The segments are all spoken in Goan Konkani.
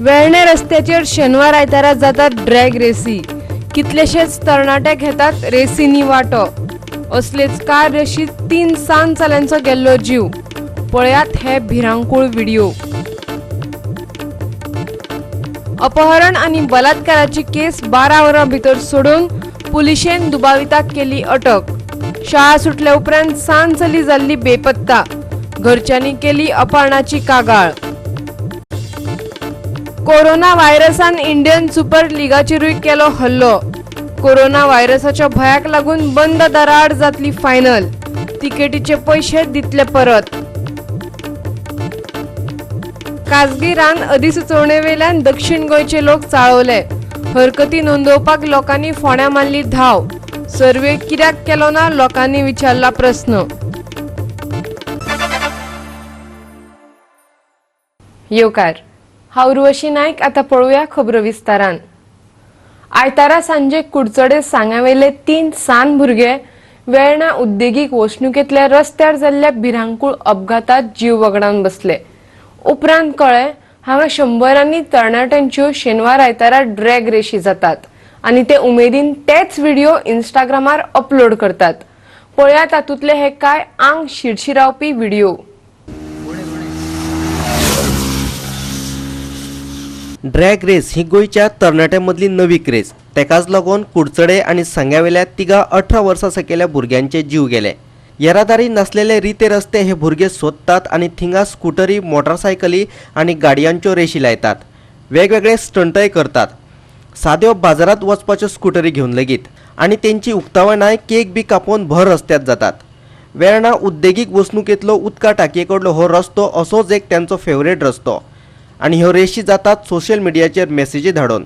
वेर्णे रस्त्याचेर शेनवार आयतारा जातात ड्रॅग रेसी. कितलेशेच तरणाटे घेतात रेसींनी वांटो. असलेच कार रेशीत 3 सान चल्यांचो गेल्लो जीव. पळयात हे भिरांकूळ व्हिडिओ. अपहरण आनी बलात्काराची केस 12 वरां भितर सोडून पुलिशेन दुबाविताक केली अटक. शाळा सुटल्या उपरांत सान चली जाल्ली बेपत्ता. घरच्यांनी केली अपहरणाची कागाळ. कोरोना व्हायरसान इंडियन सुपर लिगाचेरूय केलो हल्लो. कोरोना व्हायरसाच्या भंयाक लागून बंद दाराआड जातली फायनल. तिकेटीचे पयशे दितले परत. खाजगी रान अधिसुचोवणेवेल्यान दक्षिण गोंयचे लोक चाळवले. हरकती नोंदोवपाक लोकांनी फोंड्या मारली धांव. सर्वे कित्याक केलो ना लोकांनी विचारला प्रस्न. येवकार, हांव उर्वशी नायक. आतां पळोवया खबरो विस्तारान. आयतारा सांजे कुडचडे सांग्यावेले 3 सान भुरगे वेर्णा उद्देगीक वसणुकेंतल्या रस्त्यार जाल्ल्या भिरांकूळ अपघातात जीव वगडावन बसले. उपरांत कळ्ळें हांगा शंबरांनी तरणाट्यांच्यो शेनवार आयतारा ड्रॅग रेशी जातात आनी ते उमेदीन तेच व्हिडिओ इंस्टाग्रामार अपलोड करतात. पळया तातूंतले हे कांय आंग शिरशिरावपी व्हिडिओ. ड्रॅग रेस ही गोंयच्या तरणाट्यां मदली नवी क्रेज. तेकाच लागून कुडचडे आनी सांग्यावेल्या 3 18 वर्सां सकयल्या भुरग्यांचे जीव गेले. येरादारी नासलेले रिते रस्ते हे भुरगे सोदतात आनी थिंगा स्कुटरी, मोटरसायकली आनी गाडयांच्यो रेशी लायतात. वेगवेगळे स्टंटय करतात. साद्यो बाजारांत वचपाच्यो स्कुटरी घेवन लेगीत आनी तेंची उक्तावणाय केक बी कापोवन भर रस्त्यात जातात. वेर्णा उद्देगीक वसणुकेंतलो उदका टांकये कडलो हो रस्तो असोच एक तेंचो फेवरेट रस्तो आनी ह्यो रेशी जातात सोशल मिडियाचेर मेसेजी धाडून.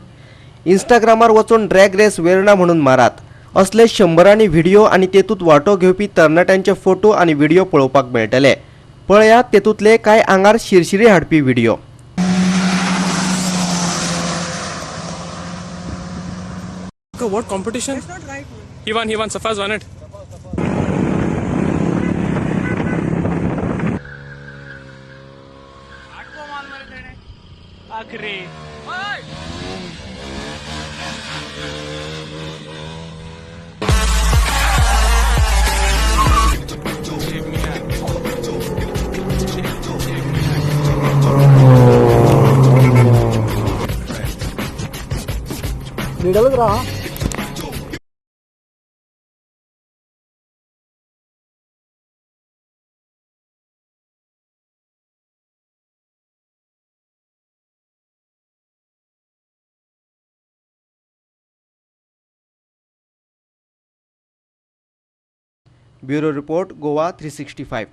इंस्टाग्रामार वचून ड्रॅग रेस वेर्णा म्हणून मारात. असले शंबरांनी व्हिडिओ आनी तेतूंत वांटो घेवपी तरणाट्यांचे फोटो आनी व्हिडिओ पळोवपाक मेळटले. पळयात तेतूंतले कांय आंगार शिरशिरी हाडपी video. What competition? He won, he won. Safaz won it. Bureau report, Goa 365.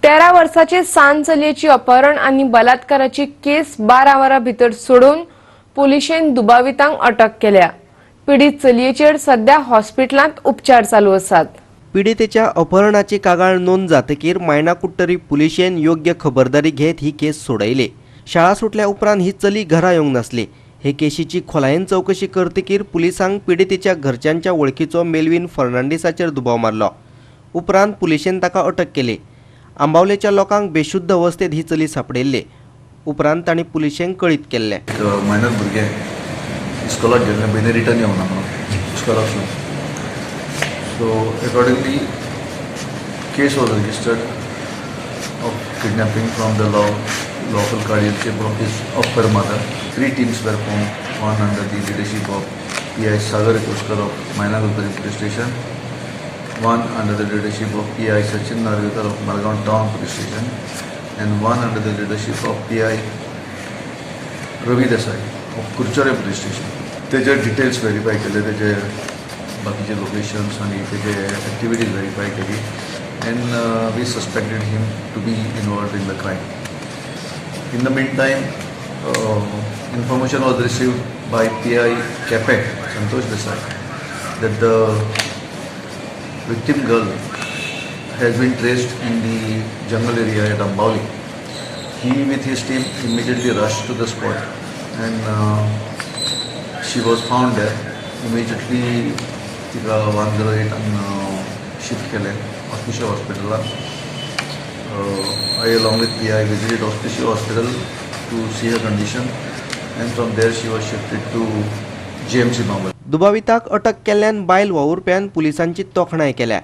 13 वर्साचे सान चलयेची अपहरण आनी बलात्काराची केस 12 वरां भितर सोडून पुलिशेन दुबावितांक अटक केल्या. पिडीत चलयेचेर सध्या हॉस्पिटलांत उपचार चालू आसात. पिडितेच्या अपहरणाची कागाळ नोंद जातकीर मायणाकुट्टरी पुलिशेन योग्य खबरदारी घेत ही केस सोडयली. शाळा सुटल्या उपरांत ही चली घरा येवंक नासली. हे केशीची खोलायेन चवकशी करतकीर पुलिसांक पिडितेच्या घरच्यांच्या वळखीचो मेलवीन फर्नांडीसाचेर दुबाव मारलो. उपरांत पुलिशेन ताका अटक केली. आंबावलेच्या लोकांक बेशुद्ध अवस्थेत ही चली सापडिल्ली. उपरांत तांणी पुलिशेंक कळीत केल्लें. एक मायनर भुरगें इस्कॉलाक गेल्लें, बेगीन रिटर्न येवना म्हणून इस्कॉलाकसून. So accordingly case was registered of kidnapping from the lawful guardianship of his of her mother. 3 teams were formed, one under the leadership of PI Sagar Koskar of Maynagurkari Police Station, one under the leadership of PI Sachin Narvekar of Margaon Town Police Station, and one under the leadership of PI Ravi Desai of Curchorem Police Station. तेजे डिटेल्स व्हेरीफाय केले, तेजे बाकीचे लोकेशन्स आनी तेजे एक्टिविटीज व्हेरीफाय केली and we suspected him to be involved in the crime. In the mean time information was received by PI Quepem Santosh Desai that the victim girl has been traced in the jungle area at Ambavali. He with his team immediately rushed to the spot and she was found there. Immediately तिका 108 शिफ्ट केलें ऑस्पिशियो हॉस्पिटलाक. I along with PI visited Hospicio Hospital to see her condition. And from there she was shifted to GMC Bambolim. दुबाविताक अटक केल्ल्यान बायल वावुरप्यान पुलिसांची तोखणाय केल्या,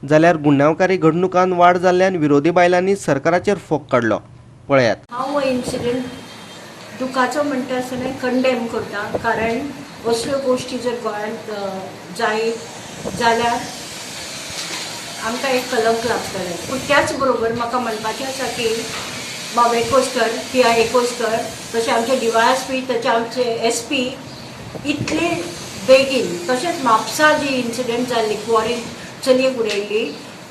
जाल्यार गुन्यांवकारी घडणुकान वाड जाल्ल्यान विरोधी बायलांनी सरकाराचेर फोग काडलो. पळयात. हांव हो इन्सिडंट दुखाचो म्हणटा आसतना कंडेम करता, कारण असल्यो गोश्टी जर गोंयांत जायत जाल्यार आमकां एक कलंक लागतलें. पूण त्याच बरोबर म्हाका म्हणपाचें आसा की बाब एकोस्कर, पी I Ekoskar, तशें आमचे डी वाय एस पी, तशें आमचे एस पी इतले बेगीन, तशेंच म्हापसा जी इन्सिडंट जाल्ली कुवारीन चलयेक उडयल्ली,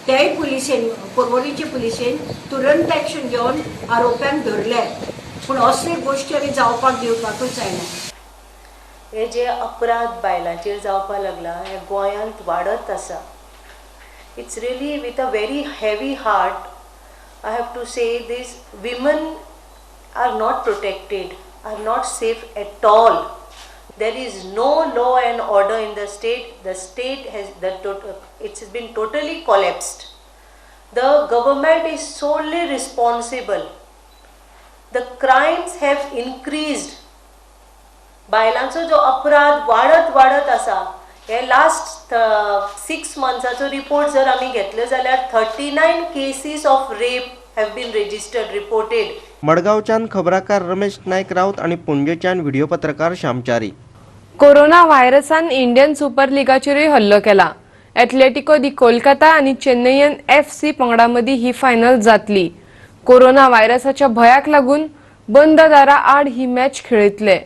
तेय पुलिसेन, पर्वरीचे पुलिसेन तुरंत एक्शन घेवन आरोप्यांक धरले. पूण असले गोश्टी आमी जावपाक दिवपाकूच जायना. हे जे अपराध बायलांचेर जावपाक लागला हे गोंयांत वाडत आसा. It's really with a very heavy heart I have to say this: women are not protected, are not safe at all. There is no law and order in the state. The state has the it's been totally collapsed. The government is solely responsible. The crimes have increased. बायलांचो जो अपराध वाडत वाडत आसा, हे लास्ट 6 मंथ्साचो रिपोर्ट जर आमी घेतले जाल्यार 39 cases of rape have been registered, reported. मडगांवच्यान खबराकार रमेश नायक राऊत आणि पणजेच्यान व्हिडिओ पत्रकार श्यामचारी. कोरोना व्हायरसान इंडियन सुपर लिगाचेरूय हल्लो केला. एथलेटिको दी कोलकाता आनी चेन्नयन एफ सी पंगडा मदीं ही फायनल जातली. कोरोना व्हायरसाच्या भंयाक लागून बंद दारा आड ही मॅच खेळयतले.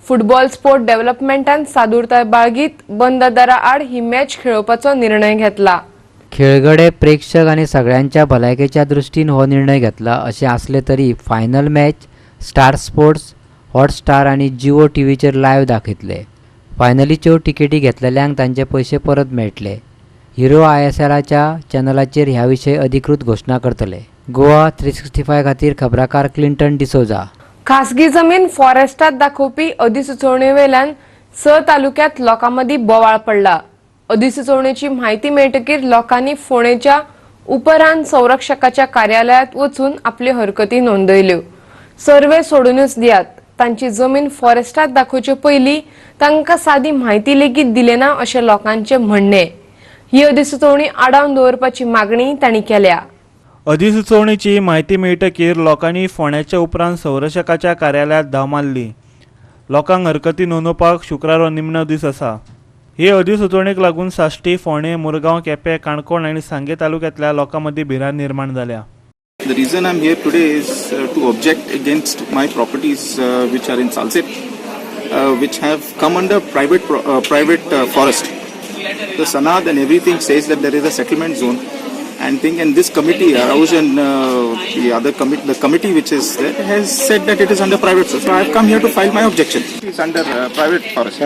फुटबॉल स्पोर्ट डेव्हलपमेंटान सादूरताय बाळगीत बंद दारा आड ही मॅच खेळोवपाचो निर्णय घेतला. खेळगडे, प्रेक्षक आनी सगळ्यांच्या भलायकेच्या दृश्टीन हो निर्णय घेतला अशें आसलें तरी final match star sports, Hotstar आनी जिओ टीव्हीचेर लायव्ह दाखयतले. फायनलीच्यो तिकेटी घेतलेल्यांक तांचे पयशे परत मेळटले. हिरो आयएसएलाच्या चॅनलाचेर ह्या विशीं अधिकृत घोशणा करतले. गोवा 365 खातीर खबराकार क्लिंटन डिसोजा. खासगी जमीन फॉरेस्टात दाखोवपी अधिसुचोवणेवेल्यान स तालुक्यात लोकांमदीं बोवाळ पडला. अधिसुचोवणेची म्हायती मेळटकीर लोकांनी फोंडेच्या उपरान संरक्षकाच्या कार्यालयात वचून आपल्यो हरकती नोंदयल्यो. सर्वे सोडूनच दियात, तांची जमीन फॉरेस्टात दाखोवचे पयलीं तांकां सादी म्हायती लेगीत दिले ना अशें लोकांचें म्हणणें. ही अधिसुचोवणी आडावन दवरपाची मागणी तांणी केल्या. अधिसुचोवणेची म्हायती मेळटकीर लोकांनी फोंड्याच्या उपरांत संरक्षकाच्या कार्यालयांत धांव मारली. लोकांक हरकती नोंदोवपाक शुक्रार हो निमणो दीस आसा. हे अधिसुचोवणेक लागून साश्टी, फोंडें, मुरगांव, केपें, काणकोण आनी सांगें तालुक्यांतल्या लोकां मदीं भिरांत निर्माण जाल्या. The reason I'm here today is to object against my properties which are in Salcete, which have come under private forest. The Sanad and everything says that there is a settlement zone and thing, and this committee, Aroush and the other committee, the committee which is there has said that it is under private. So I have come here to file my objection. It's under private forest.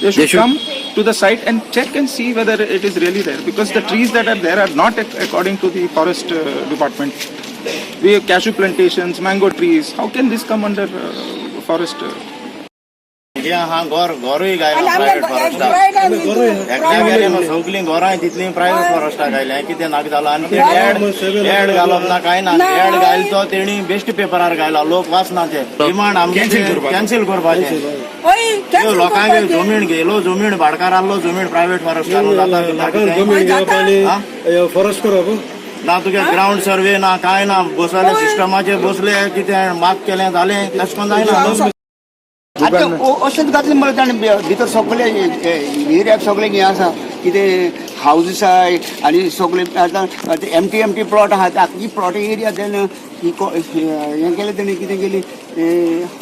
They should come to the site and check and see whether it is really there, because the trees that are there are not according to the forest department. We have cashew plantations, mango trees. How can this come under forest? हा घर घरूय गायला प्रायव्हेट फॉरेस्टाक. एकट्या गेले न्हू, सगलीं घरां तितलीं प्रायव्हेट फॉरेस्टाक आयल्या. कितें नाका जालां. आनी ते एड घालप ना, कांय ना. एड घायलो तो तेणी बेश्ट पेपरार घायला, लोक वाचना. ते डिमांड आमगे कॅन्सील करपाचें. लोकांक जमीन घेयलो, जमीन भाडकार आहलो, जमीन प्रायव्हेट फॉरेस्टार जाता. फॉरेस्ट करप. ना तुगे ग्रावंड सर्वे ना, कांय ना. बसले सिस्टमाचेर बसले, कितें मार्क केलें, जालें. तशें करून जायना. आतां अशेंच घातलें मरे ताणें. भितर सगळे एरियाक सगळे हें आसा, कितें हावज आसा आनी सगळे. आतां एमटी एमटी प्लॉट आहा. आख्खी प्लॉट एरिया तेणें हें केलें. तेणें कितें केली,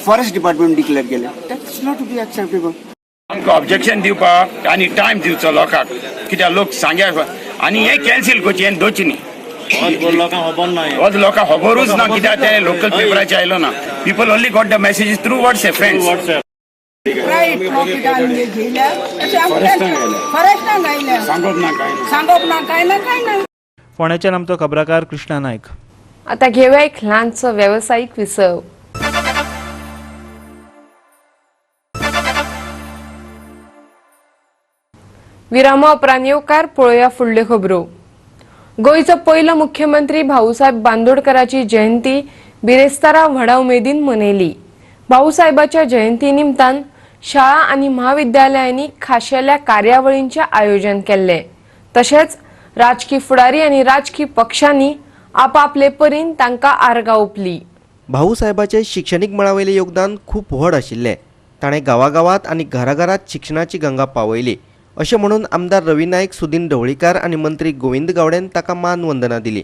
फॉरेस्ट डिपार्टमेंट डिक्लेअर केलें. That's not to be acceptable. आमकां ऑब्जेक्शन दिवपाक आनी टायम दिवचो लोकांक, कित्याक लोक सांग्या आनी हें कॅन्सील करचें, हें दवरचें न्ही. लोकांक खबर ना हें. हो लोकांक खबरूच ना, कित्याक ते लोकल पेपराचेर आयलो ना. People only got the messages through WhatsApp friends. Private property आमगे घेयल्या अशें आमकां फॉरेस्टान घायल्या. सांगप ना कांय ना. सांगप ना, कांय ना, कांय ना. फोंड्याच्यान आमचो खबराकार कृष्णा नायक. आता घेऊया एक ल्हानसो वेवसायीक विसव. विरामा उपरांत येवकार. पळोवया फुडल्यो खबरो. गोंयचो पयलो मुख्यमंत्री भाऊसाहेब बांदोडकराची जयंती बिरेस्तारा व्हडा उमेदीन मनयली. भाऊसाहेबाच्या जयंती निमतान शाळा आनी म्हाविद्यालयांनी खाशेल्या कार्यावळींचें आयोजन केल्लें. तशेंच राजकी फुडारी आनी राजकी पक्षांनी आपापले परीन तांकां आर्गां ओंपली. भाऊसाहेबाचे शिक्षणीक मळावयलें योगदान खूब व्हड आशिल्लें. ताणें गांवागांवांत आनी घराघरांत शिक्षणाची गंगा पावयली अशें म्हणून आमदार रवी नायक, सुदीन ढवळीकार आनी मंत्री गोविंद गावडेन ताका मानवंदना दिली.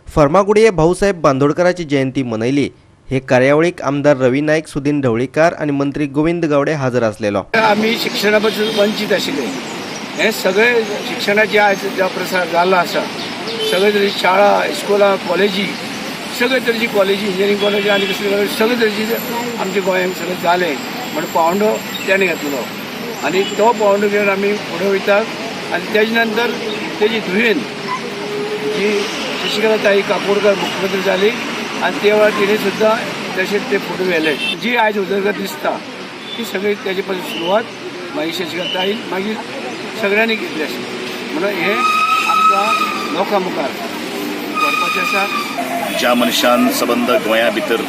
फर्मागुडये भाऊसाहेब बांदोडकराची जयंती मनयली. हे कार्यावळीक आमदार रवी नायक, सुदीन ढवळीकार आनी मंत्री गोविंद गावडे हजर आसलेलो. आमी शिक्षणा पासून वंचीत आशिल्ले. हे सगळे शिक्षणाचे आयज जो प्रसार जाल्लो आसा, सगळे तरेची शाळा, इस्कोलां, कॉलेजी, सगळे तरेची कॉलेजी, इंजिनियरींग कॉलेजी आनी दुसरी कॉलेज, सगळे तरेची आमच्या गोंयांत सगळें जालें म्हण पावंडो तेणें घातलो आनी तो पावंडो घेवन आमी फुडें वयतात. आनी तेजे नंतर तेजी धुयेन जी शशिकला ताई काकोडकर मुख्यमंत्री जाली आनी ते वेळार तिणें सुद्दां तशें ते फुडें व्हेलें. जी आयज उदरगत दिसता ती सगळी तेजे पासून सुरवात मागीर शशिकला ताईन मागीर सगळ्यांनी घेतली आसा. म्हणून हें आमकां लोकां मुखार व्हरपाचें आसा. ज्या मनशान सबंद गोंया भितर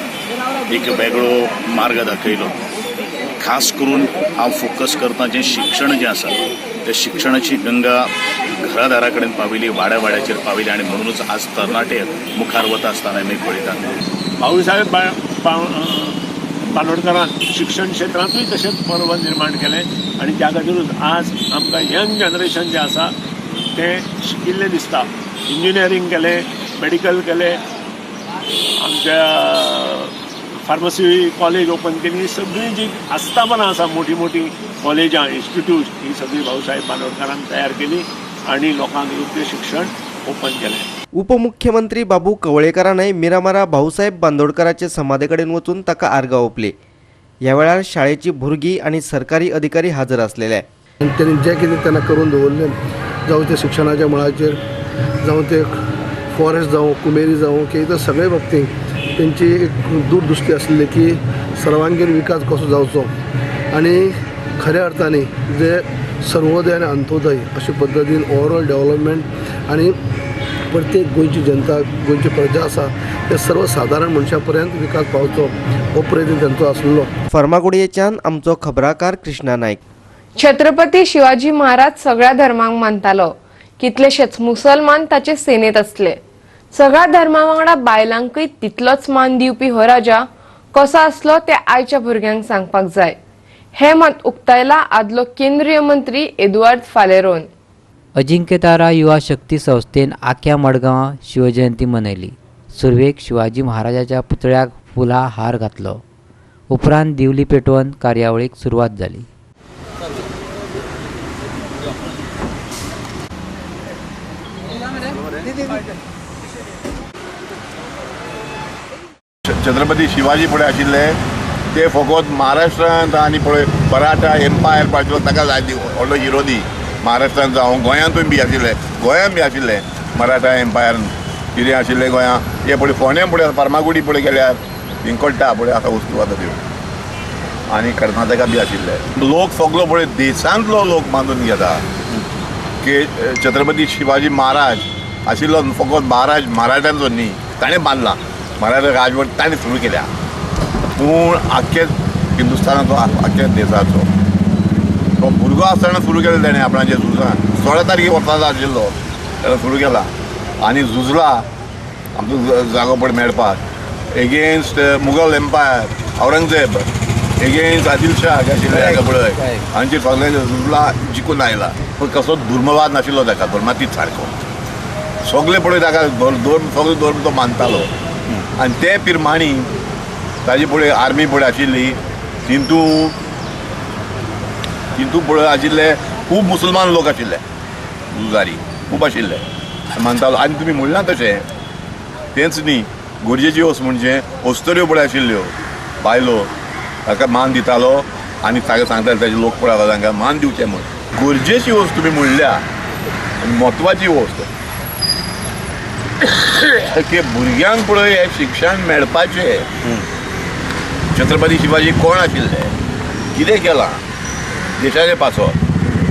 एक वेगळो मार्ग दाखयलो, खास करून हांव फोकस करता जें शिक्षण जें आसा त्या शिक्षणाची गंगा घरादारा कडेन पाविली, वाड्या वाड्याचेर पाविली आनी म्हणूनच आज तरणाटे मुखार वता आसतना आमी पळयतात. भाऊसाहेब बांदोडकरान शिक्षण क्षेत्रांतूय तशेंच पर्व निर्माण केलें आनी त्या खातीरूच आज आमकां यंग जनरेशन जें आसा तें शिकिल्लें दिसता. इंजिनियरींग केलें, मेडिकल केलें, आमच्या फार्मसी कॉलेज ओपन केली, सगळीं जी आस्थापनां आसा मोठी मोठी कॉलेजां, इन्स्टिट्यूट, ही सगळी भाऊसाहेब बांदोडकरान तयार केली आनी लोकांक योग्य शिक्षण ओपन केलें. उपमुख्यमंत्री बाबू कवळेकरानय मिरामारा भाऊसाहेब बांदोडकराचे समाधी कडेन वचून ताका आर्गां ओंपली. ह्या वेळार शाळेची भुरगीं आनी सरकारी अधिकारी हजर आसलेले. तांणी जें कितें तेन्ना करून दवरलें, जावं तें शिक्षणाच्या मळाचेर, जावं तें फॉरेस्ट जावं, कुमेरी जावं, की इतर सगळे बाबतींत तेंची एक दूरदृश्टी आसली की सर्वांगीण विकास कसो जावचो आनी खऱ्या अर्थाने जे सर्वोदय आनी अंत्योदय अशे पद्दतीन ओवरऑल डेव्हलपमेंट आनी प्रत्येक गोंयची जनता, गोंयची प्रजा आसा ते सर्वसाधारण मनशा पर्यंत विकास पावचो हो प्रयत्न तांचो आसलो. फर्मागुडयेच्यान आमचो खबराकार कृष्णा नायक. छत्रपती शिवाजी महाराज सगळ्या धर्मांक मानतालो. कितलेशेच मुसलमान ताचे सेनेत आसले. सगळ्या धर्मा वांगडा बायलांकय तितलोच मान दिवपी हो राजा कसो आसलो ते आयच्या भुरग्यांक सांगपाक जाय, हे मत उक्तायला आदलो केंद्रीय मंत्री एदुआर्द फालेरोन. अजिंक्यतारा युवा शक्ती संस्थेन आख्या मडगांवां शिवजयंती मनयली. सुरवेक शिवाजी महाराजाच्या पुतळ्याक फुलां हार घातलो. उपरांत दिवली पेटोवन कार्यावळीक सुरवात जाली. छत्रपती शिवाजी फुडें आशिल्ले ते फकत महाराष्ट्रांत आनी पळय मराठा एम्पायर पाशिल्लो ताका जाय व्हडलो हिरो दी महाराष्ट्रांत जावं गोंयांतूय बी आशिल्ले, गोंयांत बी आशिल्ले मराठा एम्पायर कितें आशिल्ले गोंयां. हे पळय फोंड्यां पळय फार्मागुडी पळय गेल्यार थिंग कळटा पळय आतां वस्तू आतां त्यो आनी कर्नाटका बी आशिल्ले लोक सगलो पळय देशांतलो लोक मानून घेता की छत्रपती शिवाजी महाराज आशिल्लो फकत महाराज मराठ्यांचो न्ही, ताणें बांदला मराठा राजवट ताणें सुरू केल्या, पूण आख्खे हिंदुस्थानाचो आख्ख्या देशाचो तो भुरगो आसतना सुरू केलें ताणें आपणाचें झुजां. 16 तारखे वर्साचो आशिल्लो ताणें सुरू केला आनी झुजला आमचो जागो पळय मेळपाक against Mughal empire, Aurangzeb, against Adil Shah आशिल्ले पळय हांचे सगळे झुजला, जिखून आयला. पूण कसो धर्मवाद नाशिल्लो ताका, धर्मातीत सारको सगळे पळय ताका धर्म सगळे धर्म तो मानतालो आनी ते पिरमाणी ताजी पळय आर्मी पळय आशिल्ली तितू तितू पळय आशिल्ले खूब मुसलमान लोक आशिल्ले, झुजारी खूब आशिल्ले मानतालो. आनी तुमी म्हणलां तशें तेंच न्ही, गरजेची वस्त म्हणजे अस्तुऱ्यो पळय आशिल्ल्यो बायलो ताका मान दितालो आनी ताका सांगताले ताजे लोक पळय आसा तांकां मान दिवचें म्हूण. गरजेची वस्त तुमी म्हणल्या आनी म्हत्वाची वस्त की भुरग्यांक पळय हें शिक्षण मेळपाचें. छत्रपती शिवाजी कोण आशिल्ले, कितें केलां देशाचे पासत,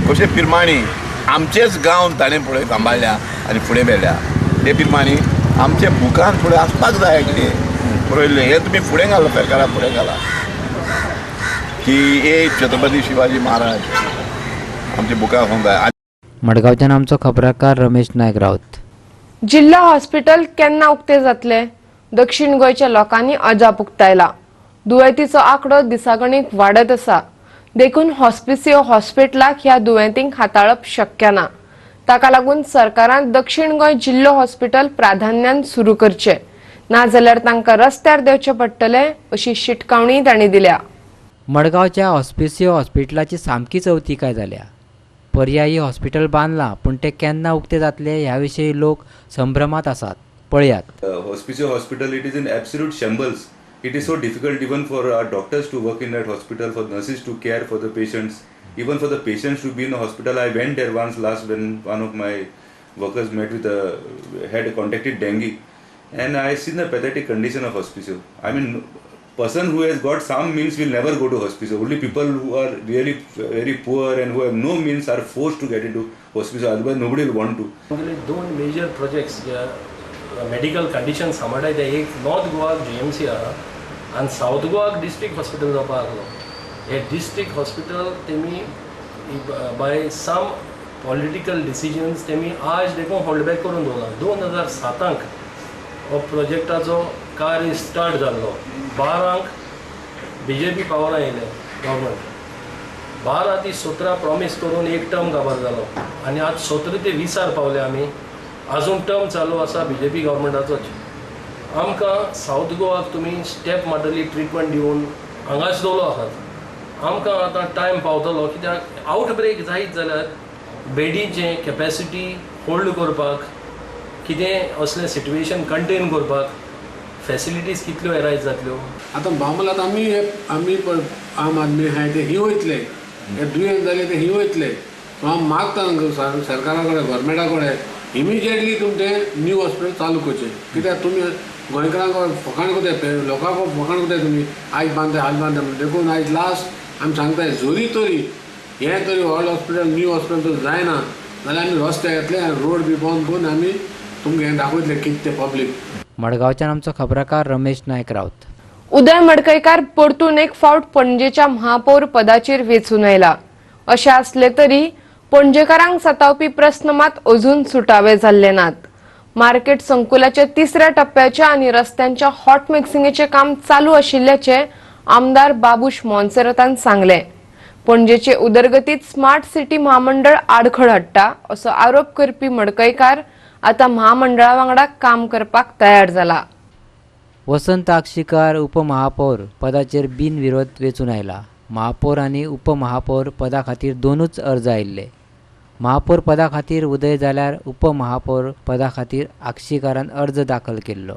कशें पिरमाणी आमचेच गांव ताणें पळय सांबाळ्ळ्या आनी फुडें व्हेल्या, ते पिरमाणी आमच्या बुकान फुडें आसपाक जाय कितें बरयल्लें. हें तुमी फुडें घालां, सरकारान फुडें घालां. की ए छत्रपती शिवाजी महाराज आमच्या बुका आसूंक जाय. मडगांवच्यान आमचो खबराकार रमेश नायक राऊत. जिल्हा हॉस्पिटल केन्ना उक्ते जातले? दक्षिण गोंयच्या लोकांनी अजाप उक्तायला. दुयेंतीचो आंकडो दिसागणीक वाडत आसा, देखून हॉस्पिसियो हॉस्पिटलाक ह्या दुयेंतींक हाताळप शक्य ना. ताका लागून सरकारान दक्षिण गोंय जिल्हो हॉस्पिटल प्राधान्यान सुरू करचे, नाजाल्यार तांकां रस्त्यार देंवचें पडटलें अशी शिटकावणी तांणी दिल्या. मडगांवच्या हॉस्पिसियो हॉस्पिटलाची सामकीच अवतिकाय जाल्या. पर्यायी हॉस्पिटल बांदलां पूण तें केन्ना उक्तें जातलें ह्या विशीं लोक संभ्रमांत आसात. पळयात. Hospicio Hospital, it is in absolute shambles. It is so difficult even for our doctors to work in that hospital, for nurses to care for the patients, even for the patients to be in the hospital. I went there once last when one of my workers met with a had contacted dengue, and I seen the pathetic condition of Hospicio. I mean, person who has got some means will never go to Hospicio. Only people who are really very poor and who have no means are forced to get into Hospicio. Otherwise, nobody will want to. आमगेले दोन मेजर प्रोजेक्ट्स जे मेडिकल कंडिशन सांबाळटाय ते एक नॉर्थ गोवाक जीएमसी आहा आनी सावथ गोवाक डिस्ट्रिक्ट हॉस्पिटल जावपाक आसलो. हे डिस्ट्रिक्ट हॉस्पिटल तेमी बाय सम पॉलिटिकल डिसिजन्स तेमी आज देखून होल्ड बॅक करून दवरला. 2007 हो प्रोजेक्टाचो कार्य स्टार्ट जाल्लो. 12 बीजेपी पावरां येयले गव्हर्मेंट, 12 ते 17 प्रॉमीस करून एक टर्म काबार जालो आनी आज 17 ते 20 पावले आमी. अजून टर्म चालू आसा बीजेपी गव्हर्मेंटाचोच. आमकां सावथ गोवाक तुमी स्टेप मारतली ट्रिटमेंट दिवन हांगाच दवरलो आसात. आमकां आतां टायम पावतलो कित्याक आवटब्रेक जायत जाल्यार बेडीचें कॅपेसिटी होल्ड करपाक कितें असलें सिट्युएशन कंटेन करपाक फॅसिलिटीज कितल्यो एरायज जातल्यो. आतां बामलात आमी आमी आम आदमी आहाय ते ही वयतले, हे दुयेंत जाले ते ही वयतले. सो हांव मागता सरकारा कडेन, गव्हर्मेंटा कडेन इमिजिएटली तुमी तें न्यू हॉस्पिटल चालू करचें. कित्याक तुमी गोंयकारांक फकाण करताय, लोकांक फकाण करताय तुमी, आयज बांदता आज बांदता म्हणून. देखून आयज लास्ट आमी सांगताय, जरी तरी हें तरी व्हड हॉस्पिटल न्यू हॉस्पिटल तर जायना जाल्यार आमी रस्त्यार येतले आनी रोड बी बंद करून आमी तुमकां हें दाखयतले कितें तें पब्लीक. मडगांवच्यान आमचो खबराकार रमेश नायक राऊत. उदय मडकयकार परतून एक फावट पणजेच्या महापौर पदाचेर वेंचून आयला. अशें आसले तरी पणजेकारांक सतावपी प्रस्न मात अजून सुटावे जाल्ले नात. मार्केट संकुलाच्या तिसऱ्या टप्प्याच्या आनी रस्त्यांच्या हॉट मिक्सिंगेचें काम चालू आशिल्ल्याचें आमदार बाबूश मोन्सेरातान सांगलें. पणजेचे उदरगतीत स्मार्ट सिटी म्हामंडळ आडखळ हाडटा असो आरोप करपी मडकयकार आतां म्हामंडळा वांगडा काम करपाक तयार जाला. वसंत आक्षीकार उपमहापौर पदाचेर बिनविरोध वेंचून आयला. महापौर आनी उपमहापौर पदा खातीर दोनूच अर्ज आयिल्ले. महापौर पदा खातीर उदय जाल्यार उपमहापौर पदा खातीर आक्षीकारान अर्ज दाखल केल्लो.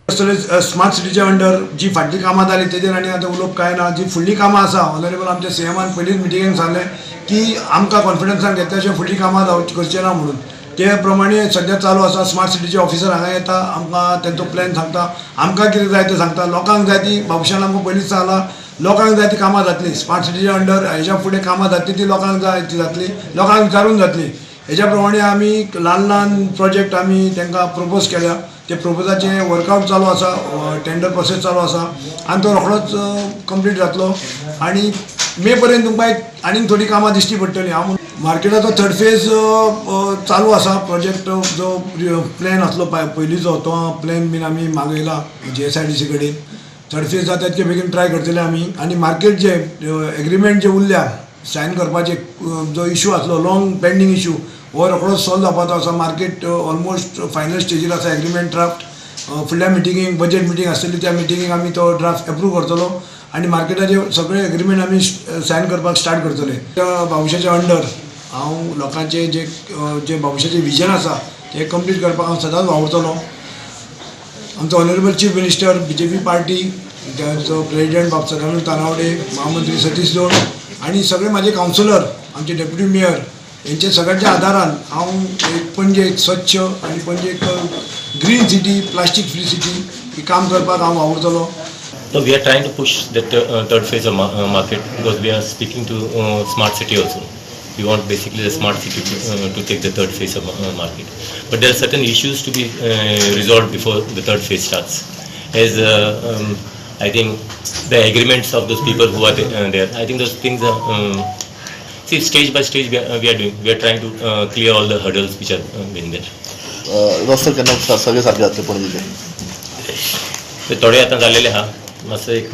स्मार्ट सिटीच्या अंडर जी फाटलीं कामां जालीं तेजेर आनी आतां उलोवप कांय ना. जी फुडलीं कामां आसा, ऑनरेबल आमच्या सीएमान पयलींच मिटिंगेक सांगलें की आमकां कॉन्फिडन्सान घेतल्या शिवाय फुडलीं कामां जावची करचें ना म्हणून. ते प्रमाणे सद्या चालू आसा. स्मार्ट सिटीचे ऑफिसर हांगा येता, आमकां तेंचो प्लॅन सांगता, आमकां कितें जाय तें सांगता. लोकांक जाय ती बाबुशान आमकां पयलींच सांगलां, लोकांक जाय ती कामां जातली. स्मार्ट सिटीच्या अंडर हेज्या फुडें कामां जातली ती लोकांक जाय ती जातली, लोकांक विचारून जातली. हेज्या प्रमाणे आमी ल्हान ल्हान प्रोजेक्ट आमी तांकां प्रपोज केल्या. ते प्रपोजाचें वर्कआवट चालू आसा, टेंडर प्रोसेस चालू आसा आनी तो रोखडोच कंप्लीट जातलो आनी मे पर्यंत तुमकां आनीक थोडीं कामां दिश्टी पडटलीं. हांव मार्केटाचो थर्ड फेज चालू आसा. प्रोजेक्ट जो प्लॅन आसलो पयलींचो तो प्लॅन बीन आमी मागयला GSIDC कडेन. थर्ड फेज जाता तितके बेगीन ट्राय करतले आमी. आनी मार्केट जे एग्रीमेंट जे उरल्या सायन करपाचे जो इशू आसलो, लॉंग पेंडींग इशू, हो रोखडोच सॉल्व जावपाचो आसा. मार्केट ऑलमोस्ट फायनल स्टेजीर आसा. एग्रीमेंट ड्राफ्ट फुडल्या मिटिंगेक, बजेट मिटींग आसतली त्या मिटिंगेक आमी तो ड्राफ्ट एप्रूव करतलो आनी मार्केटाचे सगळे एग्रीमेंट आमी सायन करपाक स्टार्ट करतले. त्या बाबुशाच्या अंडर हांव लोकांचे जे जे बाबुशाचें विजन आसा तें कंप्लीट करपाक हांव सदांच वावुरतलो. आमचो honourable chief minister, BJP party तांचो प्रेजिडेंट बाब सदानंद तानावडे, महामंत्री सतीश दोड आनी सगळे म्हाजे कावन्सिलर, आमचे डेप्युटी मेयर हेंच्या सगळ्यांच्या आदारान हांव एक पणजे एक स्वच्छ आनी पणजे एक green city, plastic free city ही काम करपाक हांव वावुरतलो. No, we are trying to push the third phase of market because we are speaking to smart city also. We want basically the smart city to take the third phase of market. But there are certain issues to be resolved before the third phase starts. As I think the agreements of those people who are there, I think those things are, see, stage by stage we are doing, we are trying to clear all the hurdles which have been there. रस्तो केन्ना सगळे सारके जातले पणजेचे? थोडे आतां जाल्लेले आहा, मातसो एक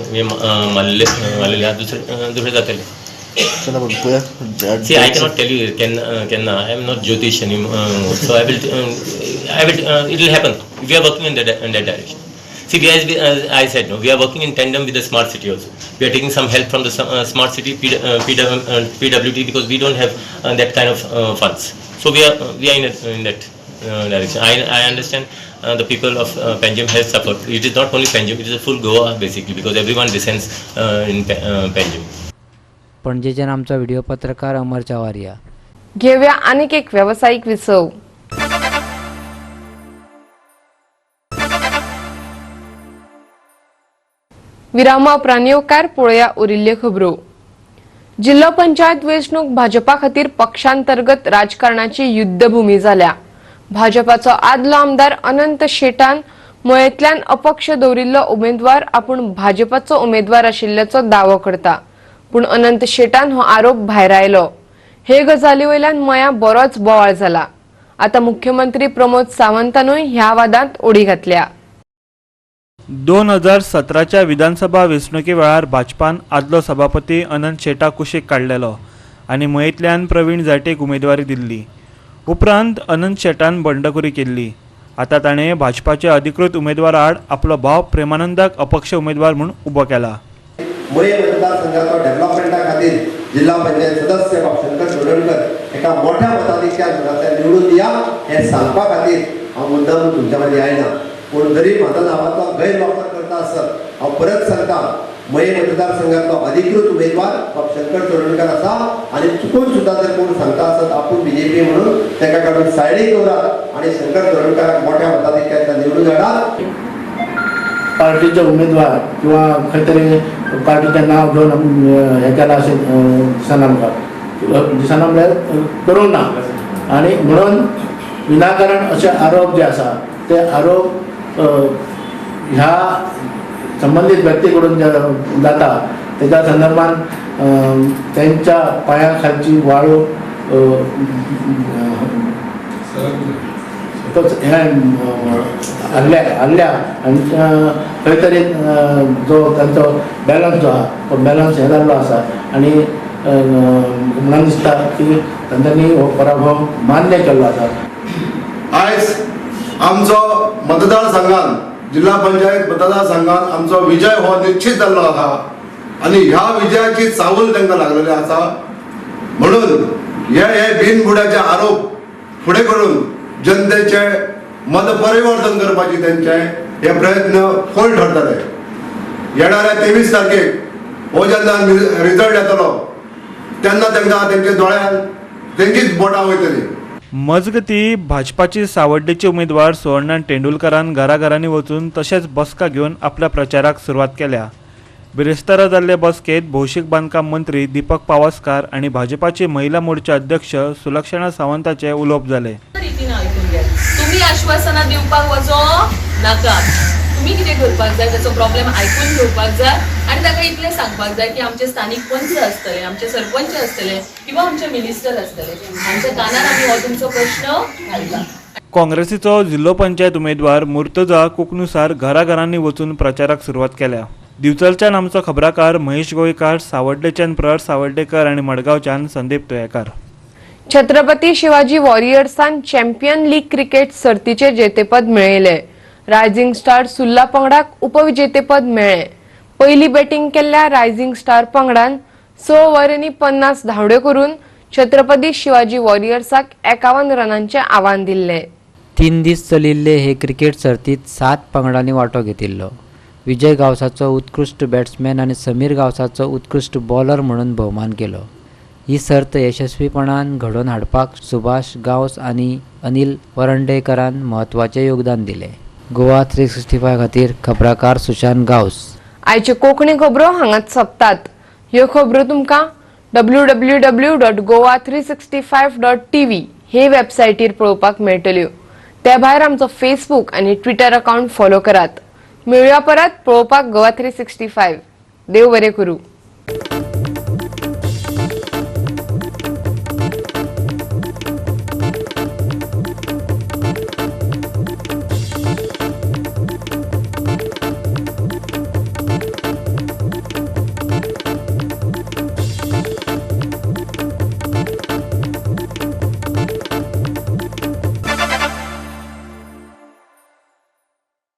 मारलेले मारलेले आहा, दुसरे दुसरे जातले. See, I cannot tell you kenna. I am not Jyotish anymore, so I will, it will happen. We are working in that direction. See, we, as I said, no, we are working in tandem with the smart city also. We are taking some help from the smart city PWT because we don't have that kind of funds. So we are in that direction. I understand the people of Panjim has suffered. It is not only Panjim, it is a full Goa basically, because everyone dissents in Panjim. पणजेच्यान आमचो व्हिडिओ पत्रकार अमर चावारिया. घेऊया आणखी एक व्यावसायिक विसव. विरामा उपरांत येवकार पळोवया उरिल्ल्यो खबरो. जिल्लो पंचायत वेंचणूक भाजपा खातीर पक्षांतर्गत राजकारणाची युद्धभूमी जाल्या. भाजपाचो आदलो आमदार अनंत शेटान मयेंतल्यान अपक्ष दवरिल्लो उमेदवार आपूण भाजपाचो उमेदवार आशिल्ल्याचो दावो करता, पूण अनंत शेटान हो आरोप भायर आयलो. हे गजाली वयल्यान मया बरोच बोवाळ जाला. आतां मुख्यमंत्री प्रमोद सावंतानूय ह्या वादांत उडी घातल्या. 2017च्या विधानसभा वेंचणुके वेळार भाजपान आदलो सभापती अनंत शेटा कुशीक काडलेलो आनी मयेंतल्यान प्रवीण जाटेक उमेदवारी दिल्ली. उपरांत अनंत शेटान बंडखोरी केल्ली. आतां ताणें भाजपाच्या अधिकृत उमेदवारा आड आपलो भाव प्रेमानंदाक अपक्ष उमेदवार म्हूण उबो केला. मये मतदारसंघाचो डेव्हलपमेंटा खातीर जिल्हा पंचायत सदस्य बाब शंकर चोडणकर एका मोठ्या मताधिक्यान हांगासर निवडून दिया हें सांगपा खातीर हांव मुद्दाम तुमच्या मदीं आयला. पूण जरी म्हाज्या नांवाचो गैरवापर करता आसत, हांव परत सांगता, मये मतदारसंघातलो अधिकृत उमेदवार बाब शंकर चोडणकर आसा आनी चुकून सुद्दां जर कोण सांगता आसत आपूण बीजेपी म्हणून ताका काडून सायडीक दवरात आनी शंकर चोडणकराक मोठ्या मताधिक्यान निवडून हाडात. पार्टीचे उमेदवार किंवा खंय तरी पार्टीचें नांव घेवन हें केलां अशें दिसना आमकां, दिसना म्हणल्यार करूंक ना. आनी म्हणून विनाकारण अशे आरोप जे आसा ते आरोप ह्या संबंदीत व्यक्ती कडून जे जाता तेच्या संदर्भान तेंच्या पांया खालची वाळू हल्ल्या हल्ल्या आनी खंय तरी जो तांचो बॅलन्स जो आहा तो बॅलन्स हें जाल्लो आसा आनी म्हणून दिसता की तांच्यांनी हो पराभव मान्य केल्लो आसा. आयज आमचो मतदारसंघान जिल्हा पंचायत मतदारसंघान आमचो विजय हो निश्चित जाल्लो आसा आनी ह्या विजयाची चावल तांकां लागलेली आसा. म्हणून हे हे बिनबुडाचे आरोप फुडें करून जनतेचे मत परिवर्तन करपाचे तेंचे हे प्रयत्न फोल ठरतले. येणाऱ्या 23 तारखेक हो जेन्ना रिजल्ट येतलो तेन्ना तांकां तेंच्या दोळ्यान तेंचीच बोटां वयतली. मजगती भाजपाची सावड्डेचे उमेदवार सुवर्णा तेंडुलकरान घराघरांनी वचून तशेंच बसका घेवन आपल्या प्रचाराक सुरवात केल्या. बिरेस्तारा जाल्ले बसकेत भौशीक बांदकाम मंत्री दीपक पावसकार आनी भाजपाचे महिला मोर्चा अध्यक्ष सुलक्षणा सावंताचे उलोवप जाले. तुम्ही आश्वासना दिवपाक वचो नाका, तुम्ही कितें करपाक जाय ताचो प्रॉब्लेम आयकून घेवपाक जाय आनी ताका इतलें सांगपाक जाय की आमचे स्थानीक पंच आसतले, आमचे सरपंच आसतले किंवा आमचे मिनिस्टर आसतले, आमच्या कानार आमी हो तुमचो प्रश्न घालता. काँग्रेसीचो जिल्लो पंचायत उमेदवार मुर्तजा कुकनुसार घराघरांनी वचून प्रचाराक सुरवात केल्या. दिवचलच्यान आमचो खबराकार महेश गोयकार, सावड्डेच्यान प्रहर सावड्डेकर आनी मडगांवच्यान संदीप तुयेकार. छत्रपती शिवाजी वॉरियर्सान चॅम्पियन लीग क्रिकेट सर्तीचे जेतेपद मेळयले. रायझिंग स्टार सुर्ला पंगडाक उपविजेतेपद मेळ्ळें. पयली बॅटिंग केल्ल्या रायझिंग स्टार पंगडान 6 ओव्हरींनी 50 धांवड्यो करून छत्रपती शिवाजी वॉरियर्साक 51 रनांचें आव्हान दिल्लें. 3 दीस चलिल्ले हे क्रिकेट सर्तीत 7 पंगडांनी वांटो घेतिल्लो. विजय गांवसाचो उत्कृश्ट बॅट्समॅन आनी समीर गांवसाचो उत्कृश्ट बॉलर म्हणून भोवमान केलो. ही सर्त यशस्वीपणान घडोवन हाडपाक सुभाष गांवस आनी अनिल वरंडेकरान म्हत्वाचें योगदान दिलें. गोवा 365 खातीर खबराकार सुशांत गांवस. आयच्यो कोंकणी खबरो हांगाच सोंपतात. ह्यो खबरो तुमकां www.goa365.tv हे वेबसायटीर पळोवपाक मेळटल्यो. ते भायर आमचो फेसबूक आनी ट्विटर अकाउंट फॉलो करात. मेळुया परत पळोवपाक गोवा 365. देव बरें करूं.